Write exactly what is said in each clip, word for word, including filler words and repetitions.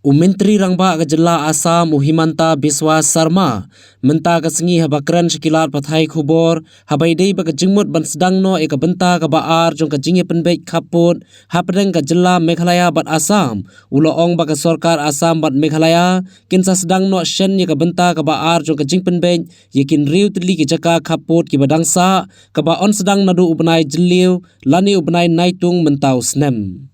U Myntri Rangbah ka jylla Assam, u Himanta Biswa Sarma, mynta ka sngi haba kren sha ki lad pathai khubor, haba ïadei bad ka jingmut ban sdang noh ïa ka bynta kaba ar jong ka jingïapynbeit khappud hapdeng ka jylla Meghalaya bad Assam, u la ong ba ka sorkar Assam bad Meghalaya kin sa sdang noh shen ïa ka bynta kaba ar jong ka jingpynbeit ïa ki hynriew tylli ki jaka khappud kiba dang sah, kaba yn sdang naduh u bnai Jylliew lane u bnai Naitung mynta u snem.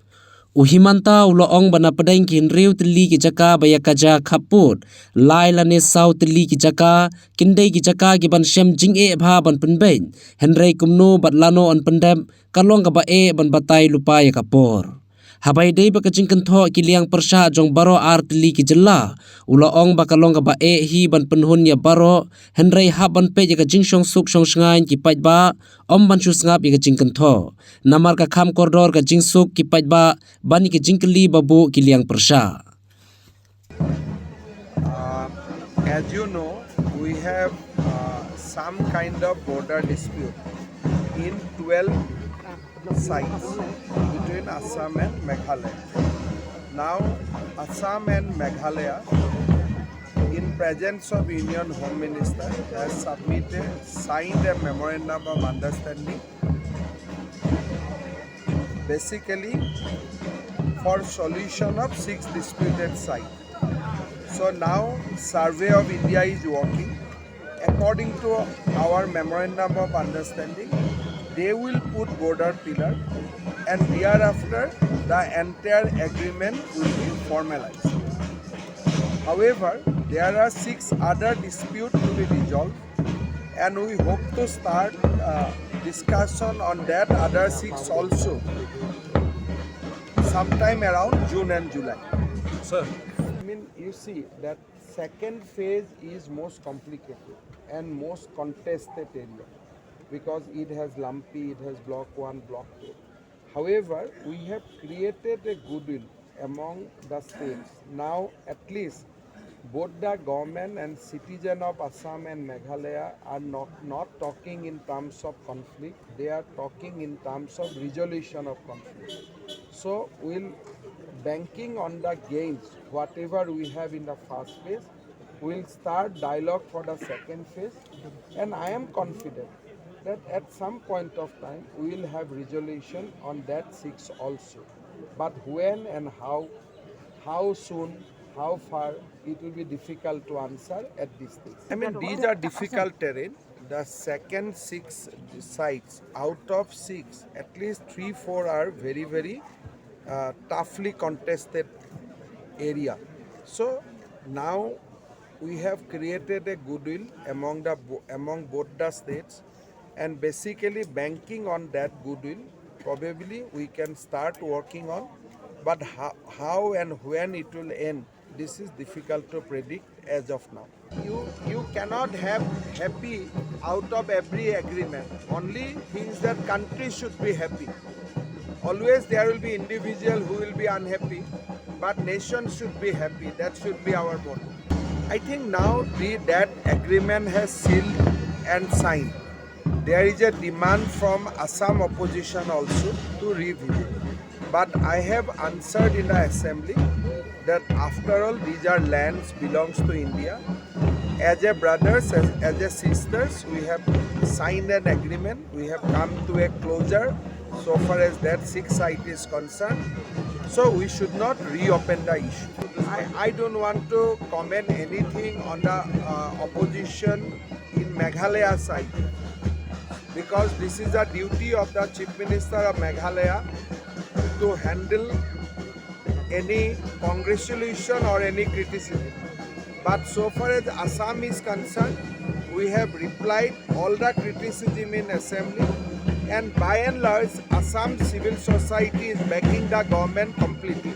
U Himanta u la ong ba na pdeng ki hynriew tylli ki jaka ba ïakajia khappud, lai lane saw tylli ki jaka kin dei ki jaka kiban shem jingeh bha ban pynbeit, hynrei kumno bad lano yn pyndep ka long kaba eh ban batai lypa ïa ka por. Haba ïadei bad ka jingkynthoh ki liang pyrshah jong baroh ar tylli ki jylla, u la ong ba ka long kaba eh hi ban pynhun ïa baroh, hynrei hap ban peit ïa ka jingshongsuk shongshngaiñ ki paidbah, ym ban shu sngap ïa ka jingkynthoh. Namar ka kham kordor ka jingsuk ki paidbah ban ïa ka jingkylli ba buh ki liang pyrshah. Uh, as you know, we have uh, some kind of border dispute in twelve sites between Assam and Meghalaya. Now, Assam and Meghalaya, in presence of Union Home Minister, has submitted, signed a memorandum of understanding, basically for solution of six disputed sites. So now Survey of India is working. According to our memorandum of understanding, they will put border pillar, and thereafter the entire agreement will be formalized. However, there are six other disputes to be resolved, and we hope to start uh, discussion on that other six also sometime around June and July. Sir. I mean, you see that second phase is most complicated and most contested area because it has Lampi, it has block one, block two. However, we have created a goodwill among the states. Now, at least, both the government and citizen of Assam and Meghalaya are not, not talking in terms of conflict. They are talking in terms of resolution of conflict. So, we'll, banking on the gains, whatever we have in the first phase, we'll start dialogue for the second phase. And I am confident that at some point of time, we will have resolution on that six also. But when and how, how soon, how far, it will be difficult to answer at this stage. I mean, these are difficult terrain. The second six sites, out of six, at least three, four are very, very uh, toughly contested area. So now we have created a goodwill among the bo- among both the states, and basically banking on that goodwill, probably we can start working on. But how, how and when it will end, this is difficult to predict as of now. You, you cannot have happy out of every agreement. Only things that country should be happy. Always there will be individual who will be unhappy, but nation should be happy. That should be our motto. I think now the, that agreement has sealed and signed. There is a demand from Assam opposition also to revisit. But I have answered in the assembly that after all these are lands belongs to India. As a brothers, as, as a sisters, we have signed an agreement. We have come to a closure so far as that six site is concerned. So we should not reopen the issue. I, I don't want to comment anything on the uh, opposition in Meghalaya side, because this is the duty of the Chief Minister of Meghalaya to handle any congratulation or any criticism. But so far as Assam is concerned, we have replied all the criticism in assembly, and by and large, Assam civil society is backing the government completely.